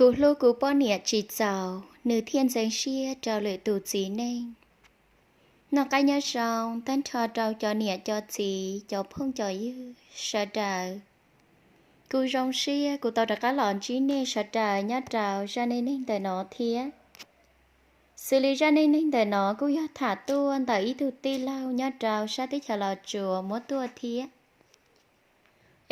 Kuv hlub kuv poj niam tsis txaus, nws thiaj ntxeev siab rau lwm tus txiv neej. Noj qab nyob zoo tag nrho rau cov niam cov txiv, cov phooj cov ywg sawv daws. Kuv zoo siab kuv tau rov qab los ntsib nej sawv daws nyob rau zaj neej neeg ntawm no thiab. Xws li zaj neej neeg ntawm no kuj yog tham tuaj ntawm ib tug tij laug nyob rau sab teb chaws Los Tsuas muab tuaj thiab.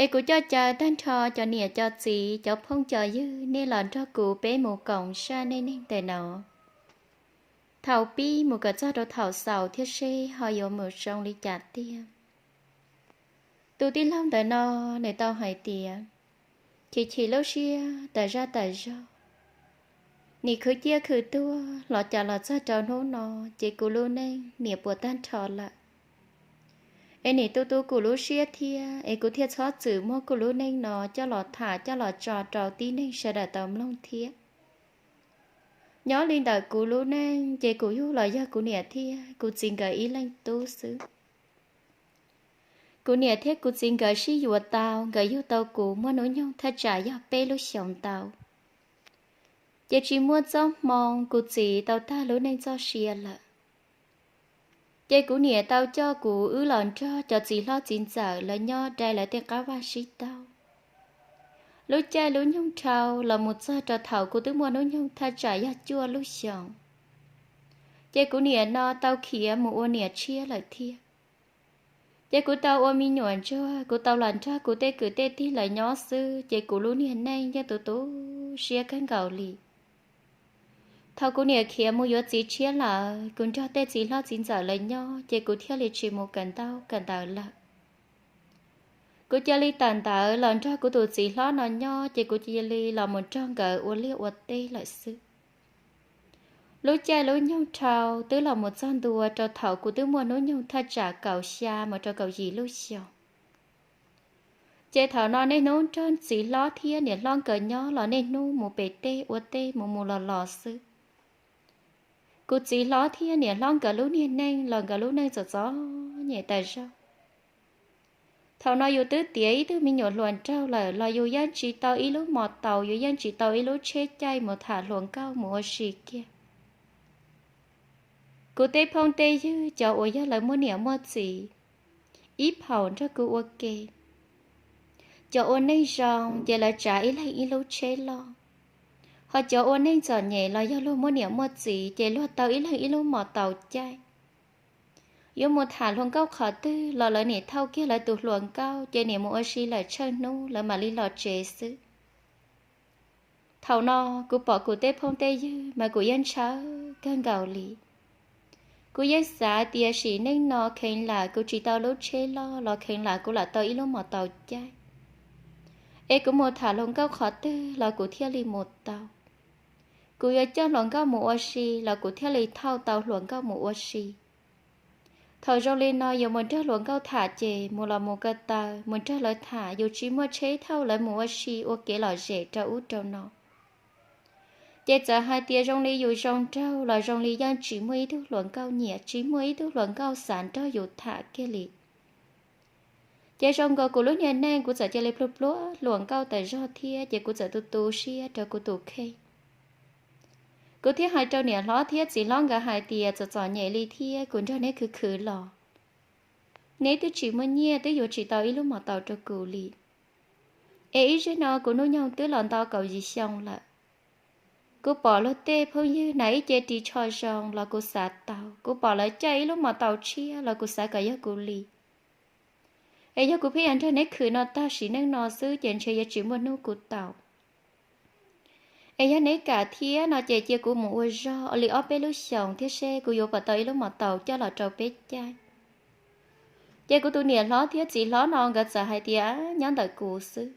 Es kuv coj caw tag nrho cov niam cov txiv, cov phooj cov ywg, nej los nrog kuv peb mus koom zaj neej neeg ntawm no thaum pib mus kom txog rau thaum xaus thiab seb ho yuav mus zoo li cas tiag. Tus tij laug ntawm no, nws tau hais tias, chim chim lub siab tas zaj tas zog, nim khwv ciaj khwv tuag los cas los txog rau hnub no, ces kuv lub neej nim puas tag nrho lawm. Es nim tu tu kuv lub siab thiab, es kuv thiaj txhob txwm muab kuv lub neej no coj los tham coj los tso rau tib neeg sawv daws tau mloog thiab. Nyob li ntawm kuv lub neej ces kuv yug los yog kuv niam thiab kuv txiv nkawd ib leeg tub xwb. Kuv niam thiab kuv txiv nkawd sib yuav tau, nkawd yug tau kuv muaj hnub nyoog thaj tsam yog peb lub xyoos ntau. Ces tsis muaj txoj hmoo, kuv txiv tau tag lub neej txoj sia lawm. Ces kuv niam tau coj kuv wb los nrog cov txiv hlob txiv ntxawm lawv nyob dai lawv tej qab vaj sib taug. Lub caij lub nyoog dhau los mus txog rau thaum kuv twb muaj hnub nyoog thaj tsam yog cuaj lub xyoos, ces kuv niam no tau khiav mus ua niam tshiab lawm thiab. Ces kuv tau ua me nyuam ntsuag, kuv tau los nrog kuv tej kwv tej tij lawv nyob xwb, ces kuv lub niag neej yeej tu tu siab kawg nkaus li. Thaum kuv niam khiav mus yuav txiv tshiab lawm, kuv nrog tej txiv hlob txiv ntxawm lawv nyob, ces kuv thiaj li tsis mus kawm ntaub kawm ntawv lawm. Kuv cia li tawm ntawv los nrog kuv tus txiv hlob no nyob, ces kuv cia li los mus nrog nkawd ua liaj ua teb lawm xwb. Lub caij lub nyoog dhau twb los mus txog ntua rau thaum kuv twb muaj hnub nyoog thaj tsam kaum xya mus rau kaum yim lub xyoos. Ces thaum no niaj hnub nrog txiv hlob thiab niam hlob nkawd nyob los niaj hnub mus pem teb ua teb mus mus los los xwb. Kuv txiv hlob thiab niam hlob nkawd lub niag neej los nkawd lub neej txom txom nyem tas zog. Thaum no yus twb tiav ib tug me nyuam hluas nraug lawm los yus yeej tsis tau ib lub mos taus, yus yeej tsis tau ib lub tsheb caij mus tham hluas nkauj mus ua si kiag. Kuv tej phooj tej ywg cov uas yog lawv muaj niam muaj txiv, ib phaum nrog kuv ua ke. Cov ua neej zoo ces lawv tsav ib leeg ib lub tsheb loj, ho cov ua neej txom nyem los yog luag muaj niam muaj txiv ces luag tau ib leeg ib lub mos taus caij. Yuav mus tham hluas nkauj qhov twg los lawv nim thauj kiag lawv tus hluas nkauj ces nim mus ua si lawm tsawg hnub lawv mam li los tsev xwb. Thaum no kuv pom kuv tej phooj tej ywg mas kuv yeej ntshaw kawg nkaus li. Kuv yeej xav tias sim neej no kheev lam kuv tsis tau lub tsheb loj los kheev lam kuv lam tau ib lub mos taus caij, es kuv mus tham hluas nkauj qhov twg los kuv thiaj li mus tau. Kuv yuav coj hluas nkauj mus ua si los kuv thiaj li thauj tau hluas nkauj mus ua si. Thaum zoo li no yus mus nrog hluas nkauj tham ces mus los mus ko taw, mus nrog lawv tham yus tsis muaj tsheb thauj lawv mus ua si ua kev lom zem rau ub rau no. Ces txawm hais tias zoo li yus zoo nraug los zoo li yeej tsis muaj ib tug hluas nkauj nyiam, tsis muaj ib tug hluas nkauj xav nrog yus tham kiag li. Ces zoo nkaus kuv lub niag neej kuv txawm cia li pluag pluag hluas nkauj tas zog thiab ces kuv txawm tu tu siab rau kuv tus kheej. Kuv thiaj hais rau niam hlob thiab txiv hlob nkawd hais tias txom txom nyem li thiab kuv nrog neb khwv khwv los, neb twb tsis muaj nyiaj twb yuav tsis tau ib lub mos taus rau kuv li. Es ib zig no kuv hnub nyoog twb los ntau kaum yim xyoo lawm. Kuv pom luag tej phooj ywg hnav ib ce ris tsho zoo los kuv xav tau, kuv pom lawv caij ib lub mos taus tshiab los kuv xav kom yog kuv li. Es yog kuv pheej yuav nrog neb khwv no tag sim neej no xwb ces ntshe yuav tsis muaj hnub kuv tau. Es yog neb kam thiab no ces cia kuv mus ua zog li ob peb lub xyoos thiab seb kuv yuav pom tau ib lub mos taus coj los rau peb caij. Ces kuv tus niam hlob thiab txiv hlob no nkawd txawm hais tias nyob ntawm kuv xwb.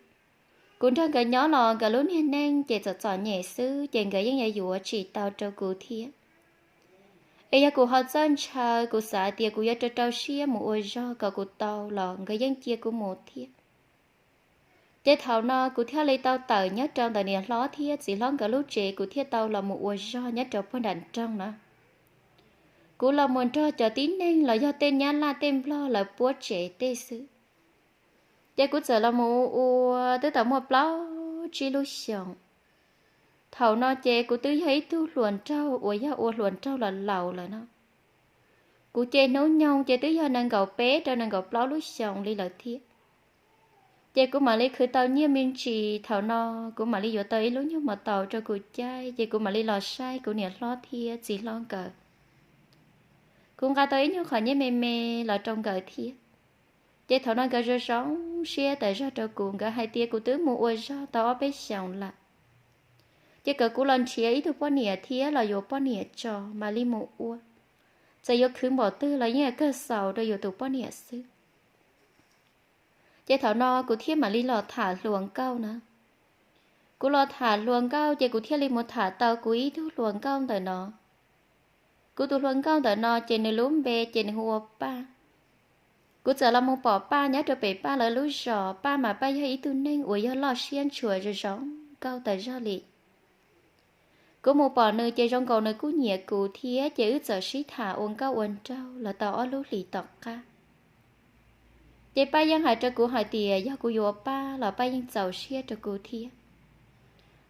Kuv nrog nkawd nyob los nkawd lub niag neej ces txom txom nyem xwb ces nkawd yeej yuav yuav tsis tau rau kuv thiab. Es yog kuv ho txawj ntshaw, kuv xav tias kuv yuav rau rau siab mus ua zog kom kuv tau los nkawd yeej cia kuv mus thiab. Ces thaum no kuv thiaj li tau tawm nyob rau ntawm niam hlob thiab txiv hlob nkawd lub tsev, kuv thiaj tau los mus ua zog nyob rau puag nram nroog na. Kuv los mus nrog cov tib neeg los yog tej nyab laj tej nplog lawv puab tsev tej xwb. Ces kuv txawm los mus ua twb tau muaj plaub tsib lub xyoos. Thaum no ces kuv twb yog ib tug hluas nraug uas yog ua hluas nraug los laus lawm no. Kuv ces hnub nyoog ces twb yog nees nkaum peb rau nees nkaum plaub lub xyoos li lawm thiab. Ces kuv mam li khwv tau nyiaj me ntsis, thaum no kuv mam li yuav tau ib lub nyuag mos taus rau kuv caij, ces kuv mam li los saib kuv niam hlob thiab txiv hlob nkawd. Kuv nqa tau ib nyuag qhov nyiaj me me los rau nkawd thiab. Ces thaum no nkawd zoo zoo siab tas zog rau kuv, nkawd hais tias kuv twb mus ua zog tau ob peb xyoos lawm, ces kom kuv los nrhiav ib tug poj niam thiab los yuav poj niam tso mam li mus ua. Txawm yuav khwv npaum twg los yeej kawg xaus rau yus tus poj niam xwb. Ces thaum no kuv thiaj mam li los tham hluas nkauj na. Kuv los tham hluas nkauj ces kuv thiaj li mus tham tau kuv ib tug hluas nkauj ntawm no. Kuv tus hluas nkauj ntawm no ces nws lub npe ces nws hu ua Paj. Kuv txawm los mus pom Paj nyob rau pem Paj lawv lub zos. Paj mas Paj yog ib tug neeg uas yog loj siab ntshua zoo zoo nkauj tas zog li. Kuv mus pom nws ces zoo nkaus nws kuj nyiam kuv thiab, ces wb txawm sib tham ua nkauj ua nraug los tau ob lub hlis tom qab. Ces Paj yeej hais rau kuv hais tias yog kuv yuav Paj los Paj yeej txaus siab rau kuv thiab.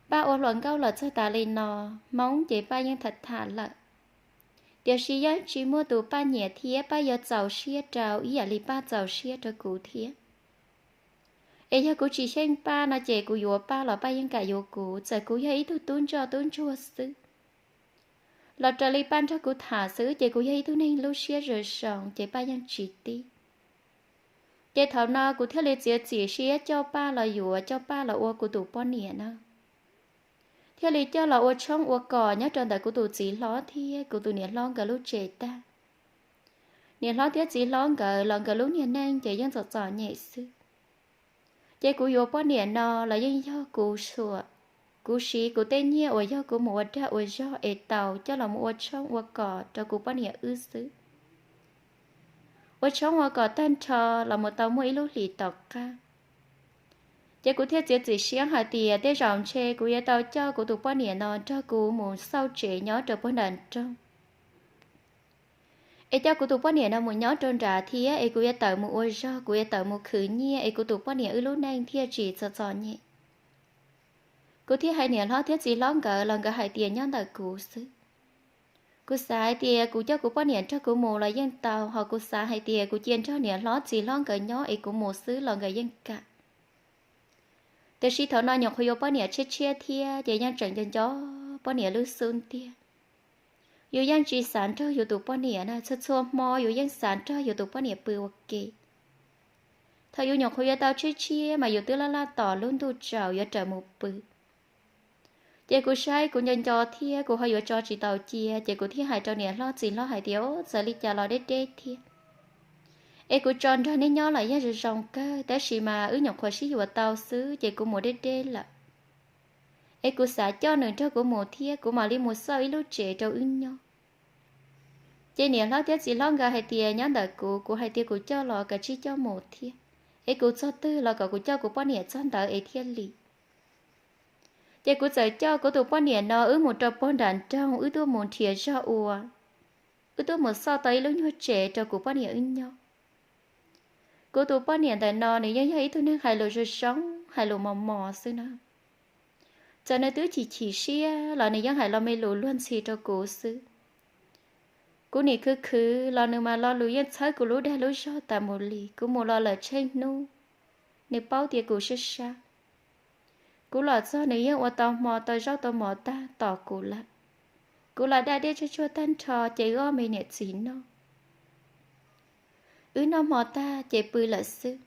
Paj ua hluas nkauj los txog tas li no, Hmoob ces Paj yeej tham tham lawm, tiam sis yeej tsis muaj tus Paj nyiam thiab Paj yuav txaus siab rau ib yam li Paj txaus siab rau kuv thiab. Es yog kuv tsis xyeej Paj no ces kuv yuav Paj los Paj yeej kam yuav kuv, txawm kuv yog ib tug tub ntsoj tub ntsuag xwb. Los raws li Paj nrog kuv tham xwb ces kuv yog ib tug neeg lub siab zoo zoo ces Paj yeej tsis tib. Ces thaum no kuv thiaj li txiav txim siab coj Paj los yuav, coj Paj los ua kuv tus poj niam na. Thiaj li coj los ua tshoob ua kos nyob rau ntawm kuv tus txiv hlob thiab kuv tus niam hlob nkawd lub tsev tag. Niam hlob thiab txiv hlob nkawd los nkawd lub niag neej ces yeej txom txom nyem xwb. Ces kuv yuav poj niam no los yeej yog kuv xuam, kuv siv kuv tej nyiaj uas yog kuv mus ua dag ua zog es tau coj los mus ua tshoob ua kos rau kuv poj niam wb xwb. Ua tshoob ua kos tag nrho los mus tau muaj ib lub hlis tom qab, ces kuv thiaj txiav txim siab hais tias tej zaum ntshe kuv yuav tau coj kuv tus poj niam no nrog kuv mus xauj tsev nyob rau puag nram nroog. Es coj kuv tus poj niam no mus nyob rau nrad thiab es kuv yuav tawm mus ua zog, kuv yuav tawm mus khwv nyiaj es kuv tus poj niam wb lub neej thiaj tsis txom txom nyem. Kuv thiaj hais niam hlob thiab txiv hlob nkawd los nkawd hais tias nyob ntawm kuv xwb. Kuv xav hais tias kuv coj kuv poj niam nrog kuv mus los yeej tau, ho kuv xav hais tias kuv cia nrog niam hlob txiv hlob nkawd nyob es kuv mus xwb los nkawd yeej kam. Tiam sis thaum no nyuam qhuav yuav poj niam tshiab tshiab thiab ces yeej tseem nco nco poj niam lub xub ntiag. Yus yeej tsis xav nrog yus tus poj niam na, txhua txhua hmo yus yeej xav nrog yus tus poj niam pw ua ke. Thaum yus nyuam qhuav yuav tau tshiab tshiab mas yus twb laj laj tos lub ntuj tsaus yuav raws mus pw. Ces kuv saib kuv nco nco thiab kuv ho yuav tso tsis tau cia, ces kuv thiaj hais rau niam hlob txiv hlob hais tias, Txawm li cas los deb deb thiab, es kuv tso nrog nej nyob los yeej zoo zoo kawg, tab sis mas wb nyuam qhuav sib yuav tau xwb ces kuv mus deb deb lawm. Es kuv xav coj nws nrog kuv mus thiab kuv mam li mus xauj ib lub tsev rau wb nyob. Ces niam hlob thiab txiv hlob nkawd hais tias nyob ntawm kuv, kuv hais tias kuv coj los kav tsij coj mus thiab, es kuv txog twg los kom kuv coj kuv poj niam txog ntawd es thiaj li. Ces kuv txawm coj kuv tus poj niam no wb mus rau puag nram nroog, wb tuaj mus nrhiav zog ua, wb tuaj mus xauj tau ib lub nyuag tsev rau kuv poj niam wb nyob. Kuv tus poj niam ntawm no nws yeej yog ib tug neeg hais lus zoo zoo, hais lus mos mos xwb na. Txawm nws twb chim chim siab los nws yeej hais lo me lus luag ntxhi rau kuv xwb. Kuv nim khwv khwv los nws mas lo lus yeej txhawb kuv lub dag lub zog tas mus li. Kuv mus los lawm tsheej hnub, nws paub tias kuv sab sab. Kuv los txog nws yeej ua tau hmo tau zaub tau mov tag tos kuv lawm. Kuv los daj dej tsuag tsuag tag nrho ces wb ob me niam txiv noj. Wb noj hmo tag ces pw lawm xwb.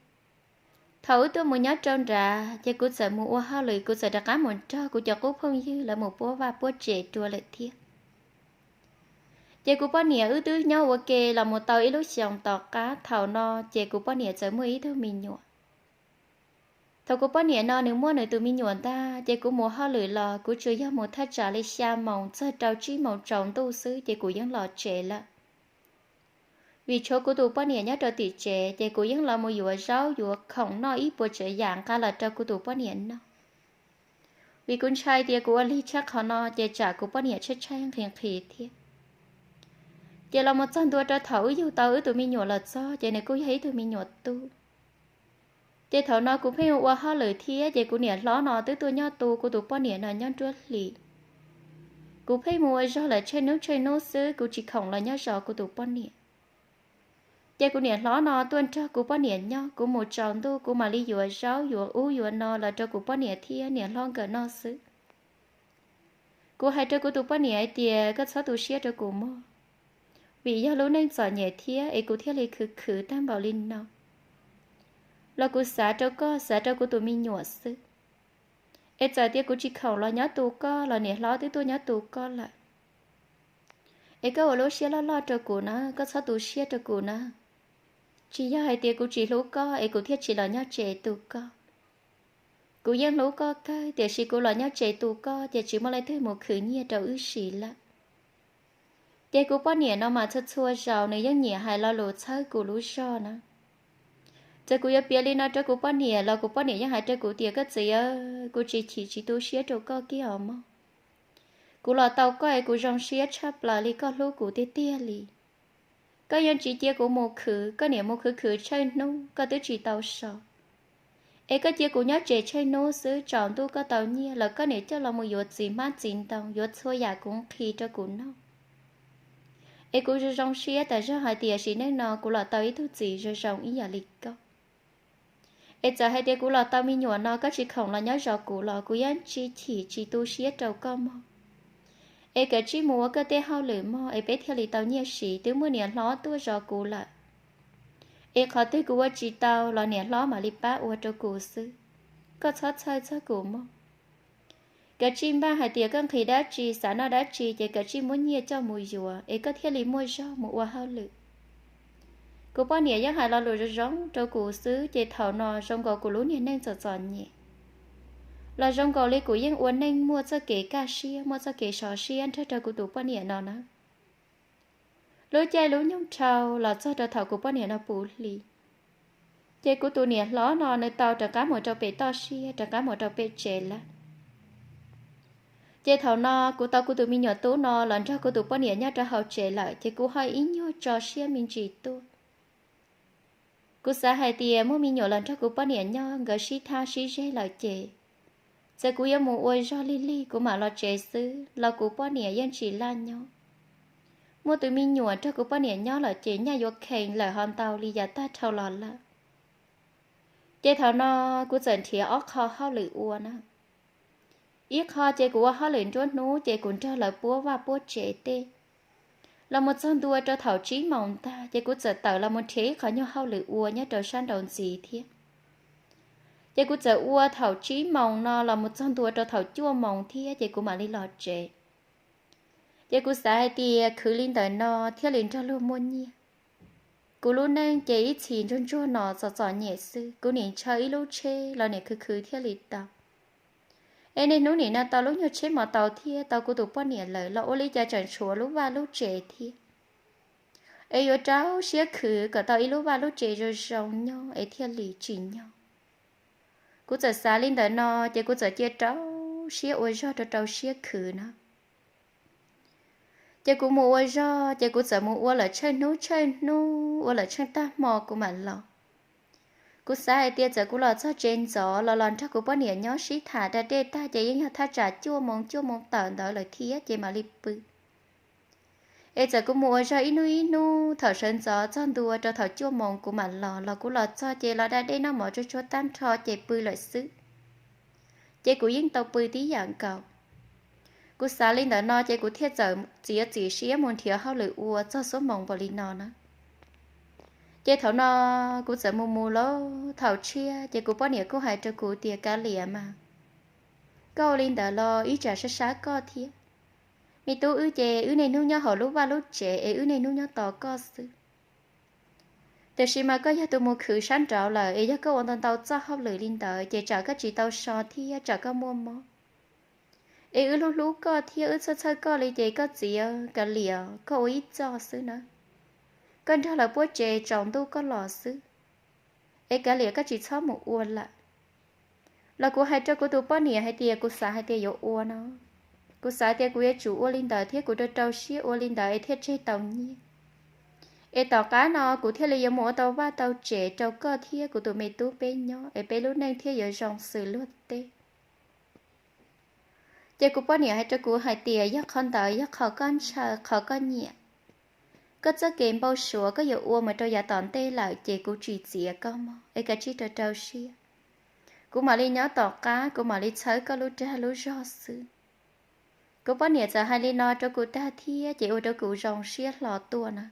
Thaum wb tuaj mus nyob rau nrad ces kuv txawm mus ua hauj lwm, kuv txawm rov qab mus nrog kuv cov qub phooj ywg lawv mus puab vaj puab tsev dua lawm thiab. Ces kuv poj niam wb twb nyob ua ke los mus tau ib lub xyoos tom qab, thaum no ces kuv poj niam txawm muaj ib tug me nyuam. Thaum kuv poj niam no nws muaj nws tus me nyuam ntag ces kuv mus hauj lwm los kuv tsuas yog mus thaj tsam li xya moos txog rau tsib moos tsaus ntuj xwb ces kuv yeej los tsev lawm. Vim tshuav kuv tus poj niam nyob rau tim tsev ces kuv yeej los mus yuav zaub yuav khoom noj ib puas tsav yam nqa los rau kuv tus poj niam noj. Vim kuv ntshai tias kuv ua lig tshaj qhov no ces tsam kuv poj niam tshaib tshaib nqhis nqhis thiab. Ces los mus txog ntua rau thaum wb yug tau wb tus me nyuam los txog ces nws kuj yog ib tug me nyuam tub. Ces thaum no kuv pheej ua hauj lwm thiab ces kuv niam hlob no twb tuaj nyob tu kuv tus poj niam no nyob nruab hlis. Kuv pheej mus ua zog lawm tsheej hnub tsheej hnub xwb, kuv tsis khoom los nyob zov kuv tus poj niam. Ces kuv niam hlob no tuaj nrog kuv poj niam nyob, kuv mus tsaus ntuj kuv mam li yuav zaub yuav ub yuav no los rau kuv poj niam thiab niam hlob nkawd noj xwb. Kuv hais rau kuv tus poj niam hais tias koj txhob tu siab rau kuv mog, vim yog lub neej txom nyem thiab es kuv thiaj li khwv khwv tag npaum li no. Los kuv xav rau koj, xav rau kuv tus me nyuam xwb. Es txawm tias kuv tsis khoom los nyob tu koj los niam hlob twb tuaj nyob tu koj lawm. Es koj ua lub siab loj loj rau kuv na, koj txhob tu siab rau kuv na. Tsis yog hais tias kuv tsis hlub koj es kuv thiaj tsis los nyob tsev tu koj. Kuv yeej hlub koj kawg, tiam sis kuv los nyob tsev tu koj ces tsis muaj leej twg mus khwv nyiaj rau wb siv lawm. Ces kuv poj niam no mas txhua txhua zaus nws yeej nyiam hais lo lus txhawb kuv lub zog na. Txawm kuv yuav piav li no rau kuv poj niam los kuv poj niam yeej hais rau kuv tias koj txiv, kuv tsis chim tsis tu siab rau koj kiag os mog. Kuv los tau koj es kuv zoo siab tshaj plaws li, koj hlub kuv tiag tiag li. Koj yuav tsis cia kuv mus khwv, koj niam mus khwv khwv tsheej hnub koj twb tsis tau so. Es koj cia kuv nyob tsev tsheej hnub xwb, tsaus ntuj koj tau nyiaj los koj niam coj los mus yuav txiv hmab txiv ntoo, yuav txhua yam kuv nqhis rau kuv noj. Es kuv zoo zoo siab tas zog hais tias sim neej no kuv los tau ib tug txiv zoo zoo ib yam li koj. Es txawm hais tias kuv los tau me nyuam no koj tsis khoom los nyob zov kuv los kuv yeej tsis chim tsis tu siab rau koj mog. Es kawm tsij mus ua koj tej hauj lwm mog es peb thiaj li tau nyiaj siv, twb muaj niam hlob tuaj zov kuv lawm. Es qhov twg kuv ua tsis tau los niam hlob mam li pab ua rau kuv xwb. Koj txhob txhawj txog kuv mog. Kawm tsij npaj hais tias koj nqhis dab tsi xav noj dab tsi ces kawm tsij muab nyiaj coj mus yuav es koj thiaj li muaj zog mus ua hauj lwm. Kuv poj niam yeej hais lo lus zoo zoo rau kuv xwb ces thaum no zoo nkaus kuv lub niag neej txom txom nyem los zoo nkaus li kuv yeej ua neej muaj txoj kev kaj siab muaj txoj kev sov siab nrog rau kuv tus poj niam no na. Lub caij lub nyoog dhau los txog rau thaum kuv poj niam no puv hli, ces kuv tus niam hlob no nws tau rov qab mus rau pem toj siab rov qab mus rau pem tsev lawm. Ces thaum no kuv tau kuv tus me nyuam tub no los nrog kuv tus poj niam nyob rau hauv tsev lawm ces kuv ho ib nyuag tso siab me ntsis tuaj. Kuv xav hais tias muaj me nyuam los nrog kuv poj niam nyob nkawd sib thab sib zeg lawm ces txawm kuv yuav mus ua zog lig lig kuv mam los tsev xwb los kuv poj niam yeej tsis laj nyob. Muaj tus me nyuam nrog kuv poj niam nyob lawm ces nyaj yuav kheev lawm ho ntau li yav tag dhau los lawm. Ces thaum no kuv txawm nrhiav ob qho hauj lwm ua na. Ib qho ces kuv ua hauj lwm nruab hnub ces kuv nrog lawv puab vaj puab tsev tej. Los mus txog ntua rau thaum tsib moos ntag ces kuv txawm tawm los mus nrhiav ib qho nyuag hauj lwm ua nyob rau sab nraud ntxiv thiab. Ces kuv txawm ua thaum tsib moos no los mus txog ntua rau thaum cuaj moos thiab ces kuv mam li los tsev. Ces kuv xav hais tias khwv li ntawm no thiaj li nrog luag muaj nyiaj. Kuv lub neej ces ib txhis ntsuag ntsuag no txom txom nyem xwb, kuv nim ntshaw ib lub tsheb los nim khwv khwv thiaj li tau. Es niaj hnub nim no tau lub nyuag tsheb mos taus thiab tau kuv tus poj niam lawm los ua li cas tseem tshuav lub vaj lub tsev thiab. Es yuav rau siab khwv kom tau ib lub vaj lub tsev zoo zoo nyob es thiaj li tsim nyog. Kuv txawm xav li ntawm no ces kuv txawm cia rau siab ua zog rau rau siab khwv na. Ces kuv mus ua zog ces kuv txawm mus ua lawm tsheej hnub tsheej hnub ua lawm tsheej tag hmo kuv mam los. Kuv xav hais tias txawm kuv los txog tsev ntxov los los nrog kuv poj niam nyob sib tham da dej tag ces yeej yog thaj tsam cuaj moos cuaj moos tawm ntawd lawm thiab ces mam li pw. Es txawm kuv mus ua zog ib hnub ib hnub thaum sawv ntxov txog ntua rau thaum cuaj moos kuv mam los los kuv los txog ces los da dej noj mov tsuag tsuag tag nrho ces pw lawm xwb. Ces kuv yeej tau pw tib yam nkaus. Kuv xav li ntawm no ces kuv thiaj txawm txiav txim siab mus nrhiav hauj lwm ua txog xuab moos npaum li no na. Ces thaum no kuv txawm mus mus los thaum tshiab ces kuv poj niam kuj hais rau kuv tias kav liam mas, koj ua li ntawd los ib tsam sab sab koj thiab. Me tub wb ces wb niaj hnub nyob hauv lub vaj lub tsev es wb niaj hnub nyob tos koj xwb. Tiam sis mas koj yog tus mus khwv sab nraud lawm es yog koj ua ntau ntau txoj hauj lwm li ntawd ces tsam koj tsis tau so thiab tsam koj muaj mob. Es wb hlub hlub koj thiab wb txhawj txhawj koj li ces koj txiv, kav liam koj ua ib txoj xwb na. Koj nrog lawv puab tsev tsaus ntuj koj los xwb. Es kav liam koj tsis txhob mus ua lawm. Los kuv hais rau kuv tus poj niam hais tias kuv xav hais tias yuav ua no, kuv xav tias kuv yuav tsum ua li ntawd thiab kuv rau rau siab ua li ntawd es thiaj tseg tau nyiaj. Es tom qab no kuv thiaj li yuav mus ua tau vaj tau tsev rau koj thiab kuv tus me tub peb nyob es peb lub neej thiaj yuav zoo xws luag tej. Ces kuv poj niam hais rau kuv hais tias yog qhov ntawd yog qhov koj ntshaw qhov koj nyiam, koj txoj kev npau suav koj yuav ua mus rau yav tom ntej lawm ces kuv tsis txiav koj mog, es kav tsij rau rau siab. Kuv mam li nyob tom qab, kuv mam li txhawb koj lub dag lub zog xwb. Kuv poj niam txawm hais li no rau kuv tag thiab ces ua rau kuv zoo siab hlo tuaj na.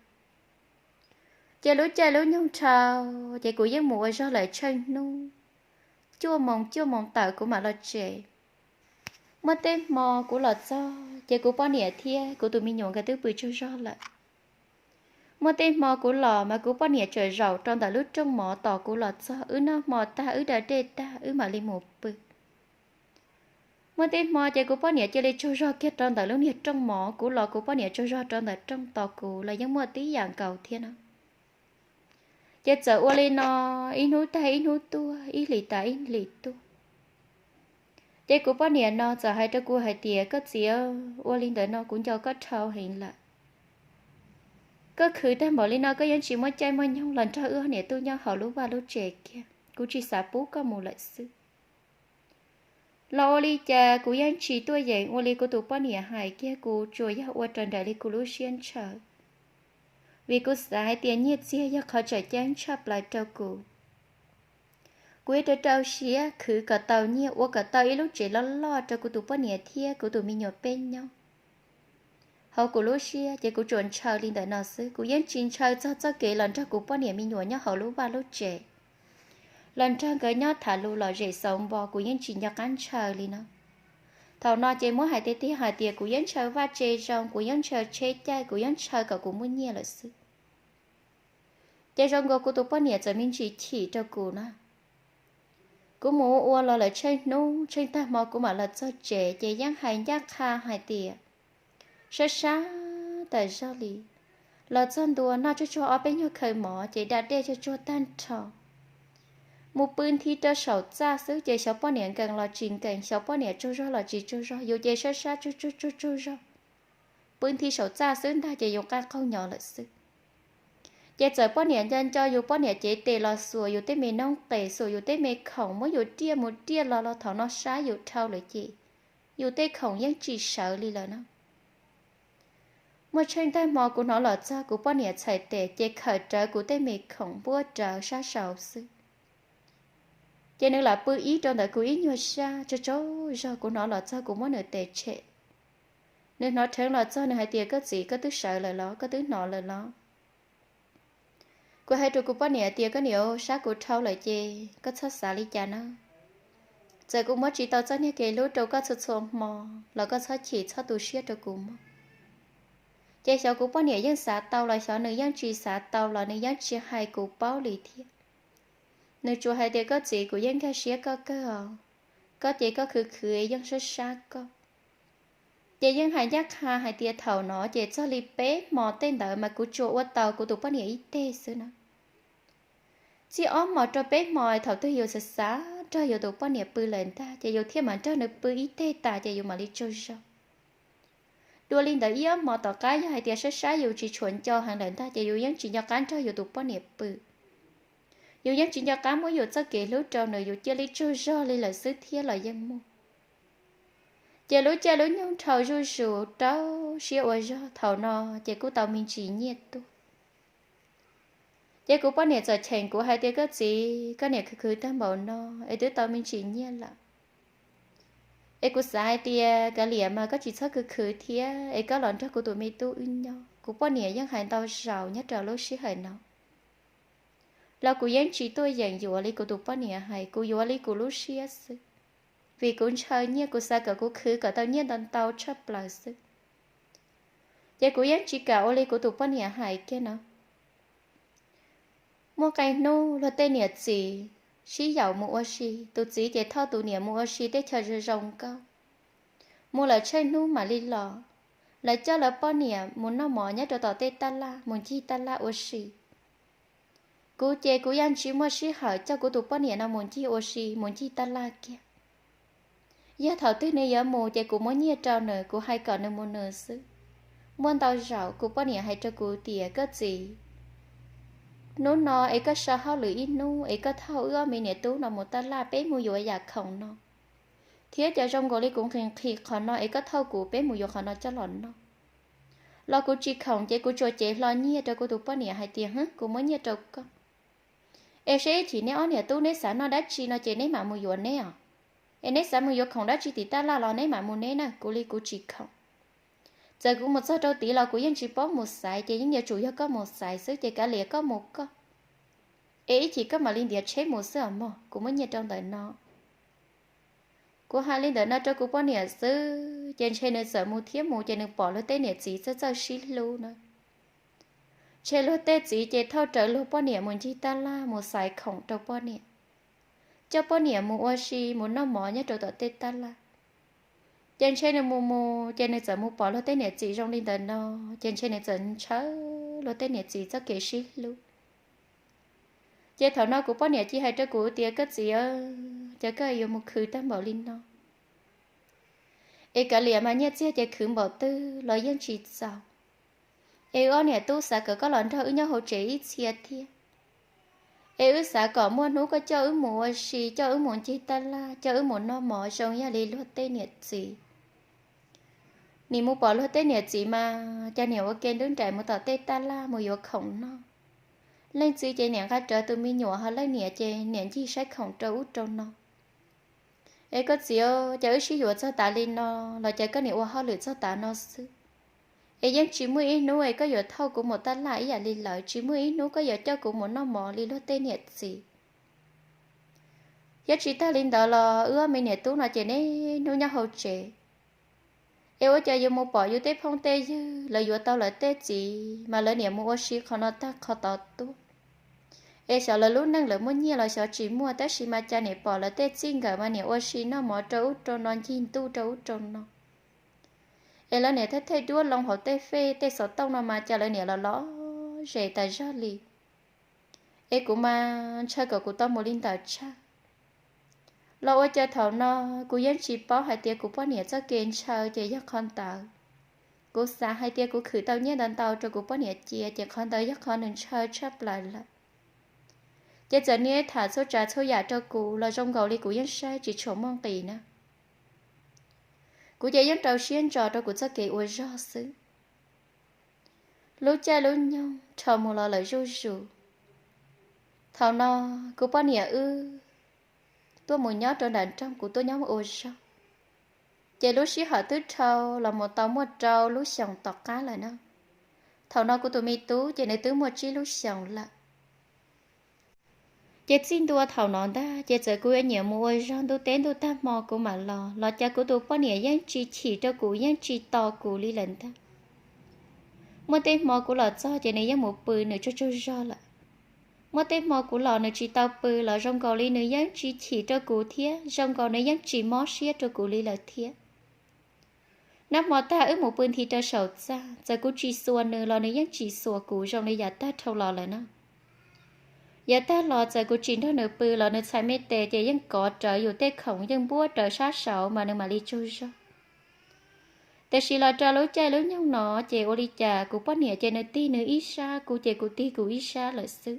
Ces lub caij lub nyoog dhau, ces kuv yeej mus ua zog lawm tsheej hnub, cuaj moos cuaj moos tawm kuv mam los tsev. Muaj tej hmo kuv los txog ces kuv poj niam thiab kuv tus me nyuam nkawd twb pw tsaug zog lawm. Muaj tej hmo kuv los mas kuv poj niam tseem zaum rau ntawm lub rooj mov tos kuv los txog, wb noj hmo tag wb da dej tag wb mam li mus pw. Muaj tej hmo ces kuv poj niam cia li tsaug zog kiag rau ntawm lub niag rooj mov, kuv los kuv poj niam tsaug zog rau ntawm rooj tos kuv los yeej muaj tib yam nkaus thiab no. Ces txawm ua li no ib hnub tag ib hnub tuaj, ib hlis tas ib hlis tuaj. Ces kuv poj niam no txawm hais rau kuv hais tias, koj txiv, ua li ntawd no kuv nco koj dhau heev lawm. Koj khwv tag npaum li no koj yeej tsis muaj caij muaj nyoog los nrog wb niam tub nyob hauv lub vaj lub tsev kiag, kuv tsis xav pub koj mus lawm xwb. Los ua li cas kuv yeej tsis tuaj yeem ua li kuv tus poj niam hais kiag, kuv tsuas yog ua raws nraim li kuv lub siab ntshaw. Vim kuv xav hais tias nyiaj txiag yog qhov tseem ceeb tshaj plaws rau kuv. Kuv yuav rau rau siab khwv kom tau nyiaj ua kom tau ib lub tsev loj loj rau kuv tus poj niam thiab kuv tus me nyuam peb nyob. Hauv kuv lub siab ces kuv tsuas ntshaw li ntawm no xwb, kuv yeej tsis ntshaw txog txoj kev los nrog kuv poj niam me nyuam nyob hauv lub vaj lub tsev, los nrog nkawd nyob tham lus lom zem xauv npo, kuv yeej tsis nco qab ntshaw li no. Thaum no ces muab hais tiag tiag hais tias kuv yeej ntshaw vaj tse zoo, kuv yeej ntshaw tsheb caij, kuv yeej ntshaw kom kuv muaj nyiaj lawm xwb. Ces zoo nkaus kuv tus poj niam txawm me ntsis chim rau kuv na. Kuv mus ua los lawm tsheej hnub, tsheej tag hmo kuv mam los txog tsev ces yeej hais ncaj qha hais tias, sab sab tas zog li. Los txog ntua noj tsuag tsuag ob peb nyuag khaws mov ces da dej tsuag tsuag tag nrho. Mus pw nthi rau saum txaj xwb ces xyov poj niam nkees los tsis nkees, xyov poj niam tsaug zog los tsis tsaug zog, yus ces sab sab tsuag tsuag tsuag tsuag zog. Pw nthi saum txaj xwb ntag ces yus qab qaug nyo lawm xwb. Ces txawm poj niam nco nco yus, poj niam cev tes los xuas yus tej me noob qes, xuas yus tej me khoom, muab yus riaj mus riaj los, los thaum no sab yus dhau lawm ces yus tej khoom yeej tsis sawv li lawm na. Muaj tsheej tag hmo kuv hnov los txog kuv poj niam txhais tes ces khawm rawv kuv tej me khoom npuab rawv sab saud xwb. Ces nws lam pw ib rau ntawm kuv ib nyuag sab, tsaug tsaug zog kuv hnov los txog kuv muab nws tes tshem. Nws hnov dheev los txog nws hais tias, koj txiv, koj twb sawv lawm los? Koj twb hnov lawm los? Kuv hais rau kuv poj niam tias, koj niam, sab kuv dhau lawm ces koj txhob xav li cas na. Txawm kuv muab tsis tau txoj niag kev hlub rau koj txhua txhua hmo los koj txhob chim txhob tu siab rau kuv mog. Ces xyov kuv poj niam yeej xav tau los xyov nws yeej tsis xav tau los nws yeej tsis hais kuv paub li thiab. Nws tsuas hais tias, koj txiv, kuv yeej nkag siab koj kawg os. Koj ces koj khwv khwv yeej sab sab koj. Ces yeej hais ncaj qha hais tias thaum no ces txog li peb hmo tej ntawd mas kuv tsuas ua tau kuv tus poj niam ib teg xwb na. Txij ob hmos rau peb hmo thaum twg yus xav xav nrog yus tus poj niam pw lawm ntag ces yus thiaj mam nrog nws pw ib teg tas ces yus mam li tsaug zog. Dua li ntawd ib ob hmo tom qab yog hais tias sab sab yus tsis tshua nco heev lawm ntag ces yus yeej tsis nco qab nrog yus tus poj niam pw. Yus yeej tsis nco qab muab yus txoj kev hlub rau nws, yus cia li tsaug zog li lawm xwb thiab los yeej muaj. Ces lub caij lub nyoog dhau zuj zus rau siab ua zog thaum no ces kuj tau me ntsis nyiaj tuaj. Ces kuv poj niam txawm cheem kuv hais tias, koj txiv, koj niam khwv khwv tag npaum no es twb tau me ntsis nyiaj lawm. Es kuv xav hais tias kav liam mas koj tsis txhob khwv khwv thiab es koj los nrog kuv tus me tub wb nyob. Kuv poj niam yeej hais ntau zaus nyob rau lub sij hawm no los kuv yeej tsis tuaj yeem yuav li kuv tus poj niam hais, kuv yuav li kuv lub siab xwb. Vim kuv ntshaw nyiaj, kuv xav kom kuv khwv kom tau nyiaj ntau ntau tshaj plaws xwb. Ces kuv yeej tsis kam ua li kuv tus poj niam hais kiag no. Muaj qee hnub luag tej niam txiv sib yaum mus ua si, tus txiv ces thauj tus niam mus ua si tej chaw zoo zoo nkauj. Mus lawm tsheej hnub mam li los, lawv coj lawv poj niam mus noj mov nyob rau tom tej taj laj, mus ncig taj laj ua si. Kuv ces kuv yeej tsis muaj sij hawm coj kuv tus poj niam no mus ncig ua si, mus ncig taj laj kiag. Yog thaum twg nws yuav mus ces kuv muab nyiaj rau nws, kuv hais kom nws mus nws xwb. Muaj ntau zaus kuv poj niam hais rau kuv tias, koj txiv, hnub no es koj so hauj lwm ib hnub es koj thauj wb ob me niam tub no mus taj laj, peb mus yuav yam khoom no. Thiab cas zoo nkaus li kuv nqhis nqhis qhov no es koj thauj kuv peb mus yuav qhov no coj los noj. Los kuv tsis khoom ces kuv tsuas cev hlo nyiaj rau kuv tus poj niam hais tias, Hwb, kuv muab nyiaj rau koj. Es seb ib chim neb ob niam tub neb xav noj dab tsi no ces neb mam mus yuav neb os. Es neb xav mus yuav khoom dab tsi tim tab laj los neb mam mus neb na, kuv li kuv tsis khoom. Txawm kuv mus txog rau tid los kuv yeej tsis paub mus xaiv, ces yeej yuav tsum yog koj mus xaiv xwb, ces kav liam koj mus koj. Es ib chim koj mam li ntiav tsheb mus xwb os mog, kuv muab nyiaj rau ntawm no. Kuv hais li ntawm no rau kuv poj niam xwb ces ntshe nws txawm mus thiab mus ces nws pom luag tej niam txiv txawj txawj sib hlub na. Ntshe luag tej txiv ces thauj rawv luag poj niam mus ncig tab laj mus xaiv khoom rau poj niam, coj poj niam mus ua si mus noj mov nyob rau tom tej tab laj. Ces ntshe nws mus mus ces nws txawm mus pom luag tej niam txiv zoo li ntawm no, ces ntshe nws txawm ntshaw luag tej niam txiv txoj kev sib hlub. Ces thaum no kuv poj niam cia hais rau kuv tias, Koj txiv, cas koj yuav mus khwv tag npaum li no? Es kav liam mas nyiaj txiag ces khwv npaum twg los yeej tsis txaus. Es wb ob niam tub xav kom koj los nrog wb nyob hauv tsev ib txhia thiab. Es wb xav kom muaj hnub koj coj wb mus ua si, coj wb mus ncig tab laj, coj wb mus noj mov zoo ib yam li luag tej niam txiv. Nim mus pom luag tej niam txiv mas cas niam ua ke ntub nraim mus tom tej tab laj mus yuav khoom noj. Leej txiv ces niam nqa rawv tus me nyuam, ho leej niam ces niam ncig saib khoom rau ub rau no. Es koj txiv, cas wb sib yuav txog tav li no los cas koj niam ua hauj lwm txog tav no xwb. Es yeej tsis muaj ib hnub es koj yuav thauj kuv mus tab laj ib yam li lawv, tsis muaj ib hnub koj yuav coj kuv mus noj mov li luag tej niam txiv. Thiab tsis tag li ntawd los wb ob me niam tub no ces niaj hnub nyob hauv tsev. Es ua cas yus mus pom yus tej phooj tej ywg lawv yuav tau lawv tej txiv mas lawv niam mus ua si qhov no tag qhov tod tuaj. Es xyov lawv lub neej lawv muaj nyiaj los xyov tsis muaj, tab sis mas cas niam pom lawv tej txij nkawm mas niam ua si noj mov rau ub rau no, ncig ntuj rau ub rau no. Es lawv niam thej thej duab loo hauv tej fej tej xov tooj no mas cas lawv niam los lom zem tas zog li. Es kuv mas ntshaw kom kuv tau mus li ntawd tshaj. Los ua cas thaum no kuv yeej tsis paub hais tias kuv poj niam txoj kev ntshaw ces yog qhov ntawd. Kuv xav hais tias kuv khwv tau nyiaj ntau ntau rau kuv poj niam cia ces qhov ntawd yog qhov nws ntshaw tshaj plaws lawm. Ces txawm niaj tham txhua tsav txhua yam rau kuv los zoo nkaus li kuv yeej saib tsis tshua muaj nqis na. Kuv ces yeej rau siab ntso rau kuv txoj kev ua zog xwb. Lub caij lub nyoog dhau mus los lawm zuj zus. Thaum no kuv poj niam wb tuaj mus nyob rau nram nroog, kuv tuaj nyob ua zog. Ces lub sij hawm twb dhau los mus tau muaj rau lub xyoos tom qab lawm na. Thaum no kuv tus me tub ces nws twb muaj tsib lub xyoos lawm. Ces txij ntua thaum no ntag ces txawm kuv yuav nyiam mus ua zog ntuj teb ntuj tag hmo kuv mam los, los cas kuv tus poj niam yeej tsis chim rau kuv, yeej tsis tos kuv li lawm ntag. Muaj tej hmo kuv los txog ces nws yeej mus pw nws tsaug tsaug zog lawm. Muaj tej hmo kuv los nws tsis tau pw los zoo nkaus li nws yeej tsis chim rau kuv thiab zoo nkaus nws yeej tsis mob siab rau kuv li lawm thiab. Nag hmo tag wb mus pw nthi rau saum txaj, txawm kuv tsis xuas nws los nws yeej tsis xuas kuv, zoo li yav tag dhau los lawm na. Yav tag los txawm kuv tsis nrog nws pw los nws txhais me tes ces yeej kov rawv yus tej khoom, yeej npuab rawv sab saud mas nws mam li tsaug zog. Tiam sis los rau lub caij lub nyoog no ces ua li cas kuv poj niam ces nws tig nws ib sab, kuv ces kuv tig kuv ib sab lawm xwb.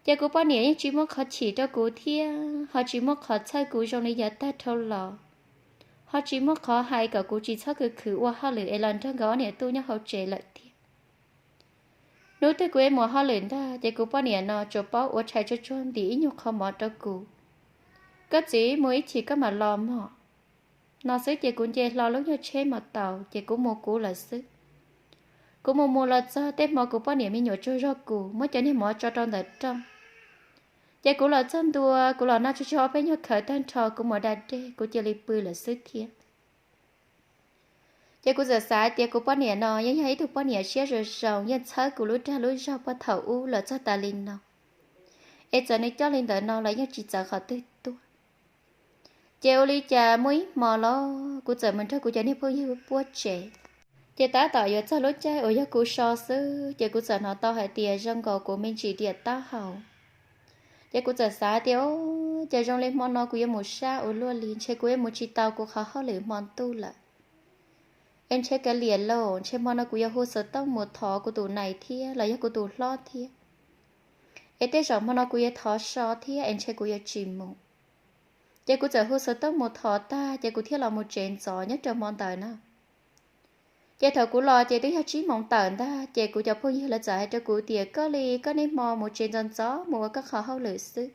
Ces kuv poj niam yeej tsis muaj qhov chim rau kuv thiab ho tsis muaj qhov txhawj kuv zoo li yav tag dhau los, ho tsis muaj qhov hais kom kuv tsis txhob khwv khwv ua hauj lwm es los nrog nkawd ob niam tub nyob hauv tsev lawm thiab. Hnub twg kuv mus hauj lwm ntag ces kuv poj niam no tsuas paub ua tshais tsuag tsuag ntim ib nyuag qho mov rau kuv. Koj txiv, mus ib chim koj mam los mog. No xwb ces kuv nce hlo lub nyuag tsheb mos taus ces kuv mus kuv lawm xwb. Kuv mus mus los txog tej hmo kuv poj niam me nyuam tsaug zog kuv muab cov niag mov tso rau ntawm rooj. Ces kuv los txog ntua, kuv los noj tsuag tsuag ob peb nyuag khawv tag nrho kuv mus da dej kuv cia li pw lawm xwb thiab. Ces kuv txawm xav tias kuv poj niam no yeej yog ib tug poj niam siab zoo zoo, yeej txhawb kuv lub dag lub zog puag thaum ub los txog tas li no. Es txawm nws coj li ntawd no los yeej tsis txawv qhov twg tuaj. Ces ua li cas muaj ib hmo los kuv txawm mus nrog kuv cov niag phooj ywg puab tsev. Ces tab tom yuav txog lub caij uas yog kuv so xwb ces kuv txawm hnov tau hais tias zoo nkaus kuv me ntsis diam taub hau. Ces kuv txawm xav tias, o, ces zoo li hmo no kuv yuav mus sab ua luaj li, ntshe kuv yuav mus tsis tau kuv qhov hauj lwm hmo ntuj lawm. Es ntshe kav liam lauj, ntshe hmo no kuv yuav hu xov tooj mus thov kuv tus nais thiab los yog kuv tus hlob thiab. Es tej zaum hmo no kuv yuav thov so thiab es ntshe kuv yuav tsis mus. Ces kuv txawm hu xov tooj mus thov tag ces kuv thiaj los mus tsev ntxov nyob rau hmo ntawd na. Ces thaum kuv los ces twb yog tsib moos tawm ntag, ces kuv cov phooj ywg lawv txawm hais rau kuv tias, koj li koj niaj hmo mus tsev ntxov ntxov mus ua koj qhov hauj lwm xwb.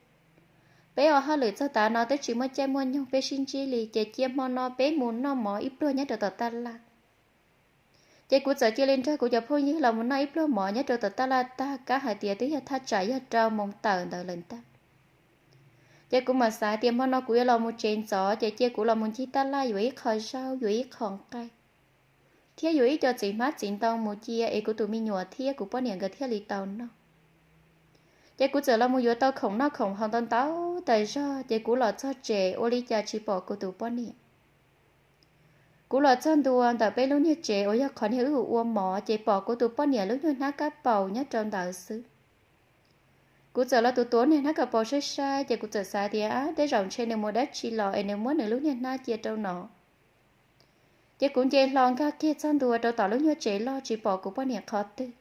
Peb ua hauj lwm txog tav no twb tsis muaj caij muaj nyoog peb sib ntsib li, ces cia hmo no peb mus noj mov ib pluag nyob rau tom taj laj. Ces kuv txawm cia li nrog kuv cov phooj ywg los mus noj ib pluag mov nyob rau tom taj laj tag, kab hais tias twb yog thaj tsam yog rau moos tawm ntawd lawm ntag. Ces kuv mam xav tias hmo no kuv yuav los mus tsev ntxov, ces cia kuv los mus ncig taj laj yuav ib qho zaub, yuav ib qho nqaij, thiab yuav ib co txiv hmab txiv ntoo mus cia es kuv tus me nyuam thiab kuv poj niam nkawd thiaj li tau noj. Ces kuv txawm los mus yuav tau khoom noj khoom haus ntau ntau tas zog, ces kuv los txog tsev ua li cas tsis pom kuv tus poj niam. Kuv los txog ntua ntawm peb lub niag tsev uas yog qhov niag wb ua mov, ces pom kuv tus poj niam lub nyuag hnab kab paus nyob rau ntawd xwb. Kuv txawm los tus tuav niag hnab kab paus saib saib, ces kuv txawm xav tias, ab, tej zaum ntshe nws mus dab tsi los es nws muab nws lub niag hnab cia rau no. Ces kuv nce hlo nkag kiag txog ntua rau tom lub nyuag tsev loj tsis pom kuv poj niam qhov twg.